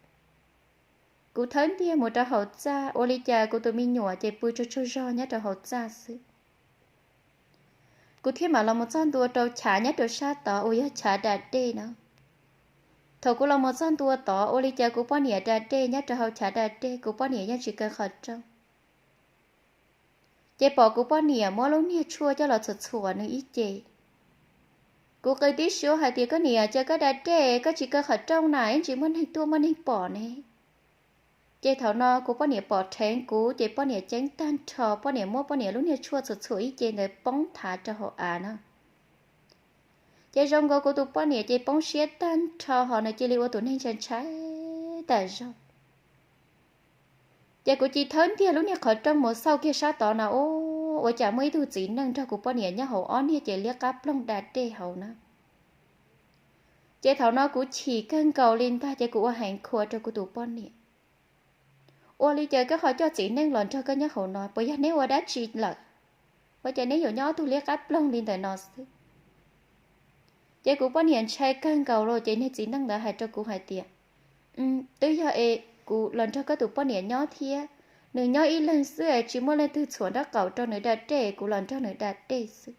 Kuv thawb ntiag mus rau hauv txaj, ua li cas kuv tus me nyuam ces pw tsaug tsaug zog nyob rau hauv txaj xwb. Kuv thiaj mam los mus txog ntua rau chav nyob rau sab tod uas yog chav da dej na. Thaum kuv los mus txog ntua tod, ua li cas kuv poj niam da dej nyob rau hauv chav da dej, kuv poj niam yeej tsis kaw qhov rooj. Ces pom kuv poj niam muab lub niag tshuaj coj los txhuam txhuam nws ib ce. Kuv qw tib suab hais tias, koj niam, cas koj da dej koj tsis kaw qhov rooj na, ib ntsis muaj neeg tuaj muaj neeg pom ne. Ces thaum no kuv poj niam pom rheev kuv, ces poj niam ceeb tag nrho, poj niam muab poj niam lub niag tshuaj txhuam txhuam ib ce ntawd poob thav rau hauv av na. Ces zoo nkaus kuv tus poj niam ces poob siab tag nrho, ho nws cia li ua tus neeg ntshai ntshai tas zog. Ces kuv cia li thawb ntiag lub niag qhov rooj mus xauj kiag sab tod no, ua cas muaj ib tug txiv neej nrog kuv poj niam nyob hauv ob niag ces liab qab ploog da dej hauv na. Ces thaum no kuv chim kawg nkaus li ntag, ces kuv ua heev khua rau kuv tus poj niam, ua li cas koj ho coj txiv neej los nrog koj nyob hauv no, puas yog neb ua dab tsi lawm? Ua cas neb yuav nyob ob tug liab qab ploog li ntawm no xwb? Ces kuv poj niam ntshai kawg nkaus los, ces niag txiv neej ntawd hais rau kuv hais tias, twb yog es kuv los nrog koj tus poj niam nyob thiab, nws nyob ib leeg xwb es tsis muaj leej twg txhuam nraub qaum rau nws da dej, kuv los nrog nws da dej xwb.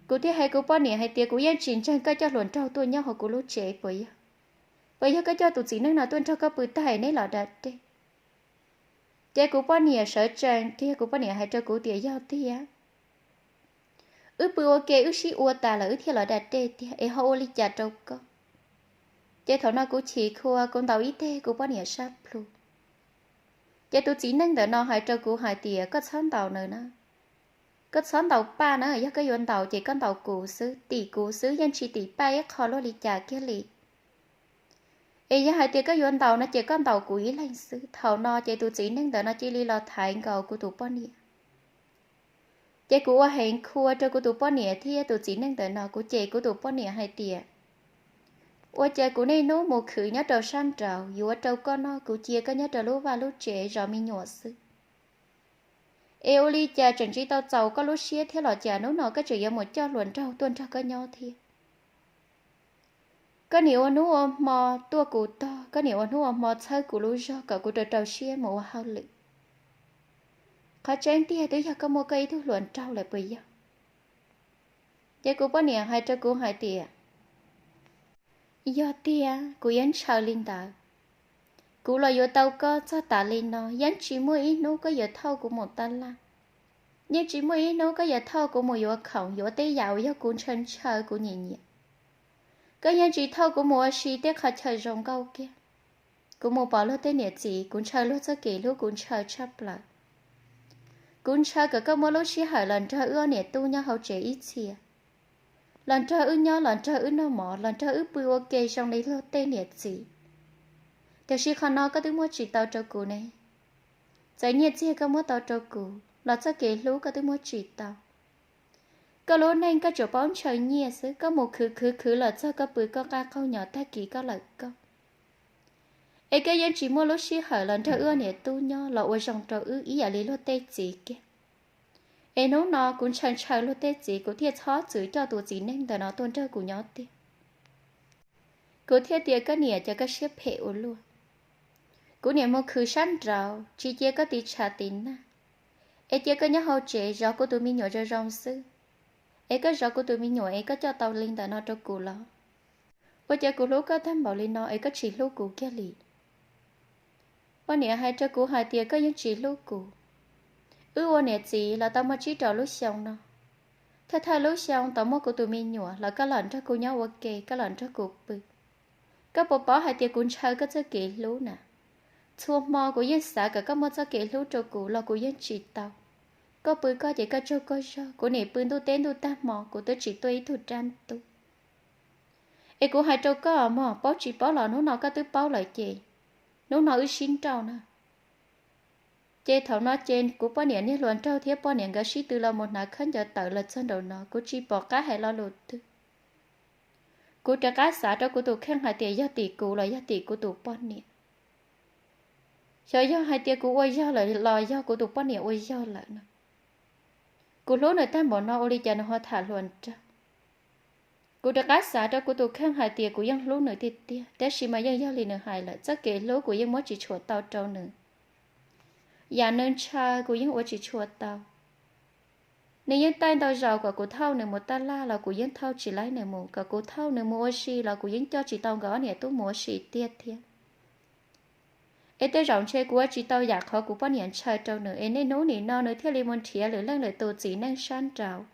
Kuv thiaj hais kuv poj niam hais tias, kuv yeej tsis ntseeg koj coj hluas nraug tuaj nyob hauv kuv lub tsev puas yog? Puas yog koj coj tus txiv neej no tuaj nrog koj pw tag neb los da dej? Ces kuv poj niam sawv tsees kiag, kuv poj niam hais rau kuv tias, yog tiag, wb pw ua ke wb sib ua tas lawm wb thiaj los da dej tiag, es ho ua li cas rau koj? Ces thaum no kuv chim khua, kuv ntaus ib teg kuv poj niam sab plhu. Ces tus txiv neej ntawm no hais rau kuv hais tias, koj txhob ntaus nws na, koj txhob ntaus Paj na, yog koj yuav ntaus ces koj ntaus kuv xwb, tim kuv xwb, yeej tsis tim Paj ib qho luaj li cas kiag li. Es yog hais tias koj yuav ntaus no ces koj ntaus kuv ib leeg xwb. Thaum no ces tus txiv neej ntawm no cia li los thaiv nkaus kuv tus poj niam. Ces kuv ua heev khua rau kuv tus poj niam thiab tus txiv neej ntawm no, kuv cem kuv tus poj niam hais tias, ua cas kuv niaj hnub mus khwv nyob rau sab nraud yuav rau koj noj, kuv cia koj nyob rau lub vaj lub tsev zov me nyuam xwb, es ua li cas tseem tsis tau txaus koj lub siab thiab los cas hnub no koj tseem yuav mus coj hluas nraug tuaj nrog koj nyob thiab? Koj niam ua hnub ua hmo tuaj kuv tog, koj niam ua hnub ua hmo txhawb kuv lub zog kom kuv rau rau siab mus ua hauj lwm. Qhov tseeb tiag twb yog koj muaj koj ib tug hluas nraug lawm puas yog? Ces kuv poj niam hais rau kuv hais tias, yog tiag kuv yeej ntshaw li ntawd. Kuv los yuav tau koj txog tas li no, yeej tsis muaj ib hnub koj yuav thauj kuv mus taj laj, yeej tsis muaj ib hnub koj yuav thauj kuv mus yuav khoom, yuav tej yam uas yog kuv ntshaw ntshaw kuv nyiam nyiam. Koj yeej tsis thauj kuv mus ua si tej qhov chaw zoo nkauj kiag. Kuv mus pom luag tej niam txiv, kuv ntshaw luag txoj kev hlub, kuv ntshaw tshaj plaws. Kuv ntshaw kom koj muab lub sij hawm los nrog wb ob niam tub nyob hauv tsev ib txhia, los nrog wb nyob, los nrog wb noj mov, los nrog wb pw ua ke zoo li luag tej niam txiv. Tiam sis qhov no koj twb muab tsis tau rau kuv ne. Txawm nyiaj txiag koj muab tau rau kuv los txoj kev hlub koj twb muab tsis tau. Koj lub neej koj tsuas paub ntshaw nyiaj xwb, koj mus khwv khwv khwv los txog koj pw koj qab qaug nyos tag kis koj lawm koj. Es koj yeej tsis muaj lub sij hawm los nrog wb niam tub nyob los ua zoo rau wb ib yam li luag tej txiv kiag. Es hnub no kuv ntshaw ntshaw luag tej txiv, kuv thiaj txhob txwm coj tus txiv neej ntawm no tuaj nrog kuv nyob tiag. Kuv thiaj tias, koj niam, cas koj siab phem ua luaj. Kuv niam mus khwv sab nraud tsis cia koj tiv tshav tiv nag, Es cia koj nyob hauv tsev zov kuv tus me nyuam zoo zoo xwb, es koj zov kuv tus me nyuam es koj coj tau li ntawm no rau kuv los? Ua cas kuv hlub koj tag npaum li no es koj tsis hlub kuv kiag li? Poj niam hais rau kuv hais tias koj yeej tsis hlub kuv. Wb ua niam txiv los tau muaj tsib rau lub xyoo no, thawj thawj lub xyoo tau muaj kuv tus me nyuam los koj los nrog kuv nyob ua ke, koj los nrog kuv pw. Koj puas paub hais tias kuv ntshaw koj txoj kev hlub na? Txhua hmo kuv yeej xav kom koj muaj txoj kev hlub rau kuv los kuv yeej tsis tau. Koj pw koj ces koj tsaug koj zog, kuv nim pw ntuj teb ntuj tag hmo kuv twb tsis tuaj ib tug rab tub. Es kuv hais rau koj mog, paub tsis paub los hnub no koj twb paub lawm ces hnub no wb sib nrauj na. Ces thaum no ces kuv poj niam niag hluas nraug thiab poj niam nkawd sib tw los mus hnav khaub ncaws tawm los txog nraum no, kuv tsis pom qab hais lo lus twg. Kuv rov qab xav rau kuv tus kheej hais tias yog tim kuv los yog tim kuv tus poj niam. Xyov yog hais tias kuv ua yog lawm los yog kuv tus poj niam ua yog lawm no. Kuv hlub nws tag npaum no ua li cas nws ho tham hluas nraug? Kuv rov qab xav rau kuv tus kheej hais tias kuv yeej hlub nws tiag tiag, tab sis mas yeej yog li nws hais lawm, txoj kev hlub kuv yeej muab tsis tshua tau rau nws. Yam nws ntshaw kuv yeej ua tsis tshua tau. Nws yeej taij ntau zaus kom kuv thauj nws mus taj laj los kuv yeej thauj tsis laib nws mus, kom kuv thauj nws mus ua si los kuv yeej coj tsis tau nkawd ob niam tub mus ua si tiag thiab. Es tej zaum ntshe kuv ua tsis tau yam qhov kuv poj niam ntshaw rau nws es niaj hnub nim no nws thiaj li mus nrhiav lwm leej lwm tus txiv neej sab nraud.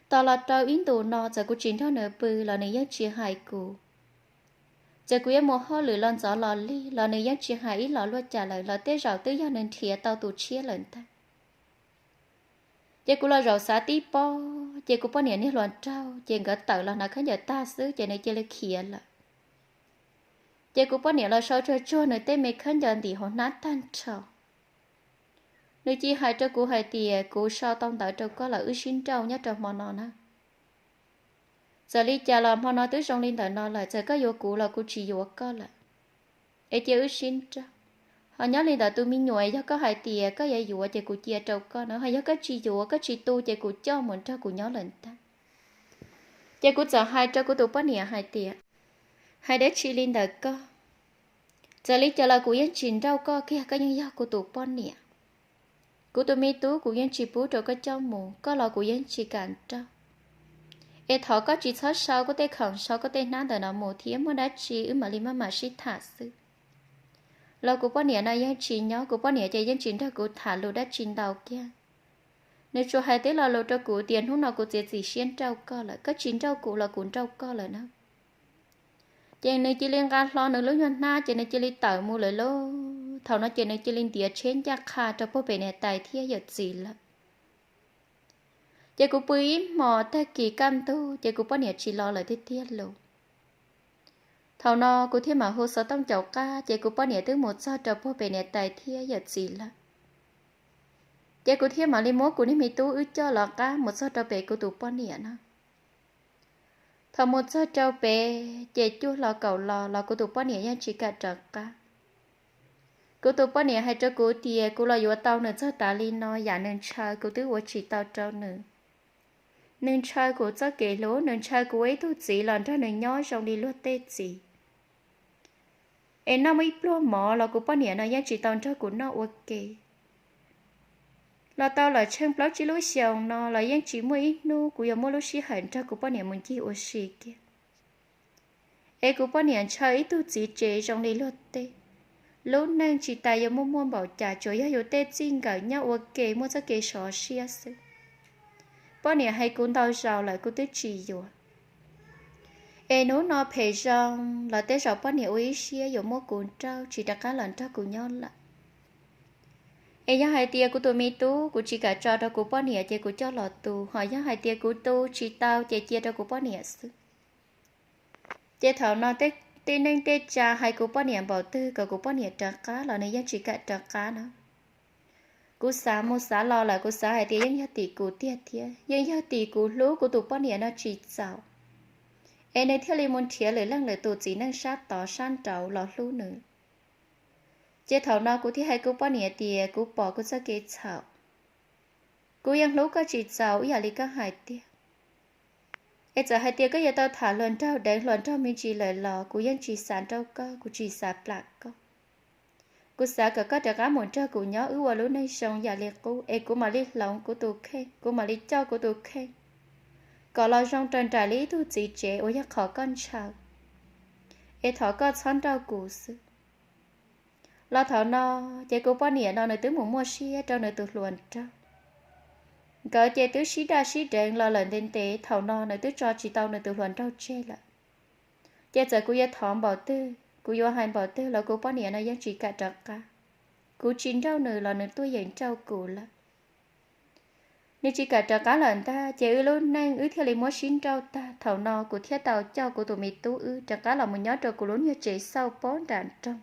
Tos los rau ib ntus no txawm kuv tsis nrog nws pw los nws yeej tsis hais kuv. Txawm kuv yuav mus hauj lwm los ntxov los lig los nws yeej tsis hais ib los luaj cas lawm, los tej zaum twb yog nws nrhiav tau tus tshiab lawm ntag. Ces kuv los zaum xav tib pob, ces kuv poj niam niag hluas nraug ces nkawd tawm los hnav khaub ncaws tag xwb ces nws cia li khiav lawm. Ces kuv poj niam los sau tsuag tsuag nws tej me khaub ncaws ntim hauv hnab tag nrho. Nws cia hais rau kuv hais tias kuv sau tau ntawv rau koj lawm, wb sib nrauj nyob rau hmo no na. Txawm li cas los hmo no twb zoo li ntawm no lawm, txawm koj yuav kuv los kuv tsis yuav koj lawm. Es cia wb sib nrauj. Ho nyob li ntawm tus me nyuam, yog koj hais tias koj yuav yuav ces kuv cia rau koj no, ho yog koj tsis yuav, koj tsis tu ces kuv coj mus nrog kuv nyob lawm ntag. Ces kuv txawm hais rau kuv tus poj niam hais tias, hais dab tsi li ntawm koj? Txawm li cas los kuv yeej tsis nrauj koj kiag, koj yeej yog kuv tus poj niam. Kuv tus me tub kuv yeej tsis pub rau koj coj mus, koj los kuv yeej tsis kam nrauj. Es thov koj tsis txhob sau koj tej khoom, sau koj tej hnab ntawm no mus thiab, muaj dab tsi wb mam li maj mam sib tham xwb. Los kuv poj niam no yeej tsis nyob, kuv poj niam ces yeej tsis nrog kuv tham lus dab tsi ntau kiag. Nws tsuas hais tib lo lus rau kuv tias hnub no kuv txiav txim siab nrauj koj lawm, koj tsis nrauj kuv los kuv nrauj koj lawm na. Ces nws cia li nqa hlo nws lub nyuag hnab ces nws cia li tawm mus lawm lauj. Thaum no ces nws cia li ntiav tsheb ncaj qha rau puag pem niam tais thiab yawm txiv lawm. Ces kuv pw ib hmos, tag kis kaj ntug ces kuv poj niam tsis los lawm tiag tiag lauj. Thaum no kuv thiaj mam hu xov tooj caum qab ces kuv poj niam twb mus txog rau puag pem niam tais thiab yawm txiv lawm. Ces kuv thiaj mam li muab kuv niag me tub wb coj los qab mus txog rau pem kuv tus poj niam no. Thaum mus txog rau pem ces cuaj hlo kaum lo los kuv tus poj niam yeej tsis kam rov qab. Kuv tus poj niam hais rau kuv tias kuv los yuav tau nws txog tas li no, yam nws ntshaw kuv twb ua tsis tau rau nws. Nws ntshaw kuv txoj kev hlub, nws ntshaw kuv ua ib tug txiv los nrog nws nyob zoo li luag tej txiv. Es noj muaj ib pluag mov los kuv poj niam no yeej tsis tau nrog kuv noj ua ke. Los tau lawm tsheej plaub tsib lub xyoos no los yeej tsis muaj ib hnub kuv yuav muaj lub sij hawm nrog kuv poj niam mus ncig ua si kiag. Es kuv poj niam ntshaw ib tug txiv tsev zoo li luag tej. Lub neej tsis tas yuav muaj muaj npaum cas, tsuas yog yus tej txij nkawm nyob ua ke muaj txoj kev sov siab xwb. Poj niam hais kuv ntau zaus lawm kuv twb tsis yuav. Es hnub no phem zoo los tej zaum poj niam ua ib siab yuav muab kuv nrauj tsis rov qab los nrog kuv nyob lawm. Es yog hais tias kuv tus me tub kuv tsis kam tso rau kuv poj niam ces kuv coj los tu, ho yog hais tias kuv tu tsis tau ces cia rau kuv poj niam xwb. Ces thaum no tej neej tej tsa hais kuv poj niam npaum twg kom kuv poj niam rov qab los nws yeej tsis kam rov qab no. Kuv xav mus xav los lawm kuv xav hais tias yeej yog tim kuv tiag thiab, yeej yog tim kuv hlub kuv tus poj niam no tsis txaus, es nws thiaj li mus nrhiav lwm leej lwm tus txiv neej sab tod sab nraud los hlub nws. Ces thaum no kuv thiaj hais kuv poj niam tias kuv pom kuv txoj kev txhaum. Kuv yeej hlub koj tsis txaus ib yam li koj hais tiag. Es txawm hais tias koj yuav tau tham hluas nraug deev hluas nraug me ntsis lawm los kuv yeej tsis xav nrauj koj, kuv tsis xav plam koj. Kuv xav kom koj rov qab mus nrog kuv nyob, wb ua lub neej zoo yam li qub, es kuv mam li hloov kuv tus kheej, kuv mam li coj kuv tus kheej kom los zoo raws nraim li ib tug txiv tsev uas yog qhov koj ntshaw, es thov koj txhob nrauj kuv xwb. Los thaum no ces kuv poj niam no nws twb mus muaj siab rau nws tus hluas nraug. Nkawd ces twb sib daj sib deev los lawm ntev ntev, thaum no nws twb tso tsis tau nws tus hluas nraug tseg lawm. Ces txawm kuv yuav thov npaum twg, kuv yuav hais npaum twg los kuv poj niam no yeej tsis kam rov qab. Kuv tsis nrauj nws los nws tuaj yeem nrauj kuv lawm. Nws tsis kam rov qab lawm ntag, ces wb lub neej wb thiaj li muab sib nrauj tag. Thaum no kuv thiaj tau coj kuv tus me tub wb rov qab los mus nyob rau kuv lub niag tsev xauj pob nram nroog.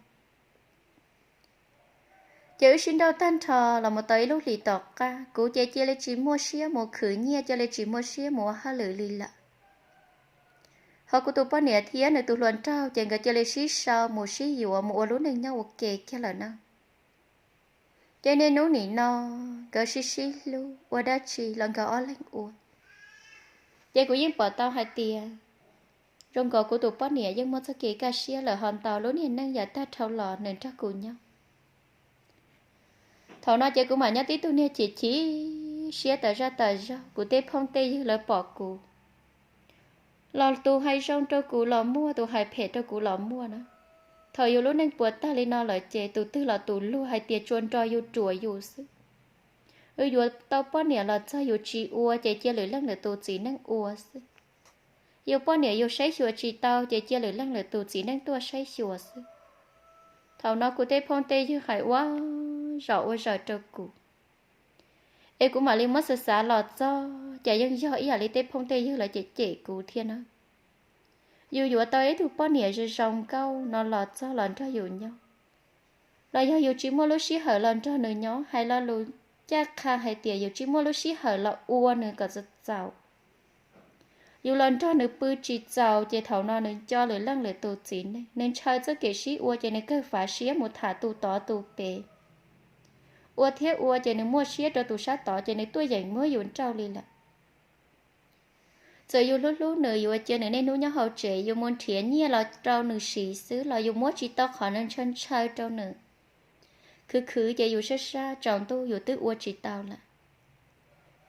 Ces wb sib nrauj tag nrho los mus tau ib lub hlis tom qab, kuv ces cia li tsis muaj siab mus khwv nyiaj, cia li tsis muaj siab mus ua hauj lwm li lawm. Ho kuv tus poj niam thiab nws tus hluas nraug ces nkawd cia li sib sau mus sib yuav mus ua lub neej nyob ua ke kiag lawm na. Ces niaj hnub nim no nkawd sib sib hlub ua dab tsi los nkawd ob leeg ua. Ces kuv yeej pom tau hais tias zoo nkaus kuv tus poj niam yeej muaj txoj kev kaj siab lawm, ho ntau lub niag neej yav tag dhau los nws nrog kuv nyob. Thaum no ces kuv mam nyob tib tug niag chim chim siab tas zaj tas zog, kuv tej phooj tej ywg lawv pom kuv los tus hais zoo rau kuv los muaj, tus hais phem rau kuv los muaj na. Thaum yus lub neej puas tag li no lawm ces tus twg los tus luag hais tias tsuas nrog yus ruam yus xwb. Wb yuav tau poj niam los txog yus tsis ua ces cia lwm leej lwm tus txiv neej ua xwb. Yus poj niam yus saib xyuas tsis tau ces cia lwm leej lwm tus txiv neej tuaj saib xyuas xwb. Thaum no kuv tej phooj tej ywg hais ua zom ua zaws rau kuv, es kuv mam li muab xav xav los txog ces yeej yog ib yam li tej phooj tej ywg lawv cem cem kuv thiab na. Yus yuav tau ib tug poj niam zoo zoo nkauj no los txog los nrog yus nyob, los yog yus tsis muaj lub sij hawm los nrog nws nyob, hais lo lus caj qha hais tias yus tsis muaj lub sij hawm los ua nws kom txaus txaus, yus los nrog nws pw tsis txaus ces thaum no nws nco lwm leej lwm tus txiv neej, nws ntshaw txoj kev sib ua ces nws kawg fav siab mus tham tus tod tus pem. Ua thiab ua ces nws muaj siab rau tus sab tod ces nws tuaj yeem muab yus nrauj li lawm. Txawm yus hlub hlub nws, yus ua cia nws niaj hnub nyob hauv tsev, yus mus nrhiav nyiaj los rau nws siv xwb los yus muab tsis tau qhov nws ntshaw ntshaw rau nws, khwv khwv ces yus sab sab tsaus ntuj yus twb ua tsis tau lawm.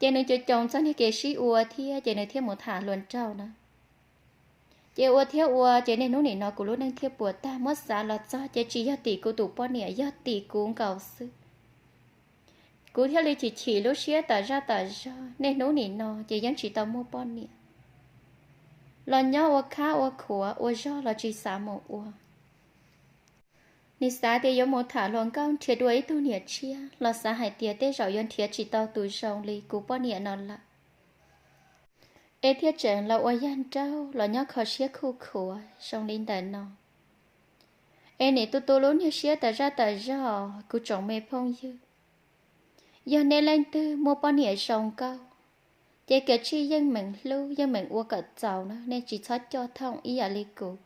Ces nws cov coos txog niag kev sib ua thiab ces nws thiaj mus tham hluas nraug na. Ces ua thiab ua ces niaj hnub nim no kuv lub neej thiaj puas tag, muab xav los txog ces tsis yog tim kuv tus poj niam, yog tim kuv nkaus xwb. Kuv thiaj li chim chim lub siab tas zaj tas zog, niaj hnub nim no ces yeej tsis tau muaj poj niam. Los nyob ua khab ua khuav ua zog los tsis xav mus ua. Nim xav tias yuav mus tham hluas nkauj nrhiav dua ib tug niam tshiab los xav hais tias tej zaum yuav nrhiav tsis tau tus zoo li kuv poj niam no lawm, es thiaj tseem los ua yag nraug los nyob kho siab khuj khuav zoo li ntawm no. Es nim tu tu lub niag siab tas zaj tas zog, kuv tsoom me phooj ywg, yog nej leej twg muaj poj niam zoo nkauj, ces kav tsij yeej meem hlub yeej meem ua kom txaus na, nej tsis txhob coj thooj ib yam li kuv.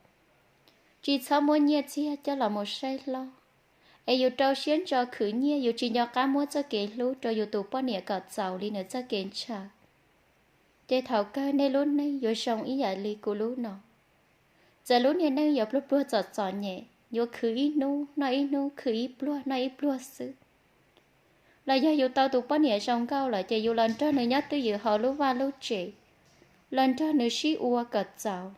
Tsis txhob muab nyiaj txiag coj los mus saib hlob, es yus rau siab ntso khwv nyiaj, yus tsis nco qab muab txoj kev hlub rau yus tus poj niam kom txaus li nws txoj kev ntshaw. Ces thaum kawg nej lub neej yuav zoo ib yam li kuv lub no. Txawm lub niag neej yuav pluag pluag txom txom nyem, yuav khwv ib hnub noj ib hnub, khwv ib pluag noj ib pluag xwb, los yog yus tau tus poj niam zoo nkauj lawm ces yus los nrog nws nyob twj ywm hauv lub vaj lub tsev, los nrog nws sib ua kom txaus.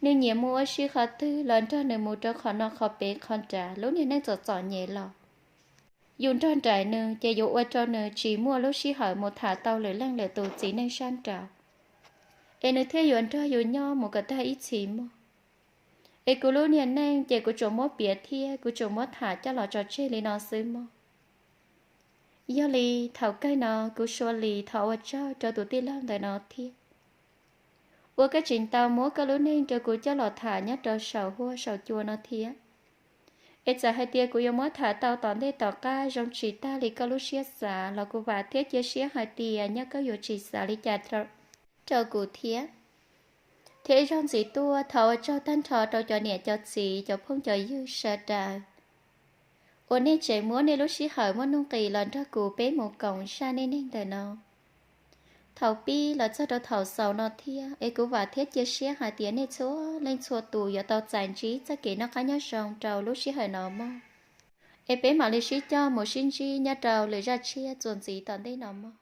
Nws nyiam mus ua si qhov twg los nrog nws mus rau qhov no qhov pem qhov nrad, lub niag neej txom txom nyem los yus nrog nraim nws ces yuav ua rau nws tsis muaj lub sij hawm mus tham tau lwm leej lwm tus txiv neej sab nraud, es nws thiaj yuav nrog yus nyob mus kom tag ib txhis mog. Es kuv lub niag neej ces kuv tsuas muab piav thiab kuv tsuas muab tham coj los tso tseg li no xwb mog. Yog li thaum kawg no kuv Sua Lis thov ua tsaug rau tus tij laug ntawm no thiab, uas koj tseem tau muab koj lub neej rau kuv coj los tham nyob rau saum huab saum cua no thiab. Es txawm hais tias kuv yuav muab tham tau tom ntej tom qab zoo tsis tag li koj lub siab xav los kuv vam thiab cia siab hais tias nyob koj yuav tsis xav li cas rau kuv thiab. Thiab ib zaug ntxiv tuaj thov ua tsaug tag nrho rau cov niam cov txiv cov phooj cov ywg sawv daws uas nej tseem muab nej lub sij hawm muaj nuj nqis los nrog kuv peb mus koom zaj neej neeg ntawm no. Thaum pib los txog rau thaum xaus no thiab, es kuv vam thiab cia siab hais tias nej txhua leej txhua tus yuav tau txais ntsib txoj kev noj qab nyob zoo rau lub sij hawm no mog. Es peb mam li sib coj mus sib ntsib nyob rau lwm zaj tshiab txuas ntxiv tom ntej no mog.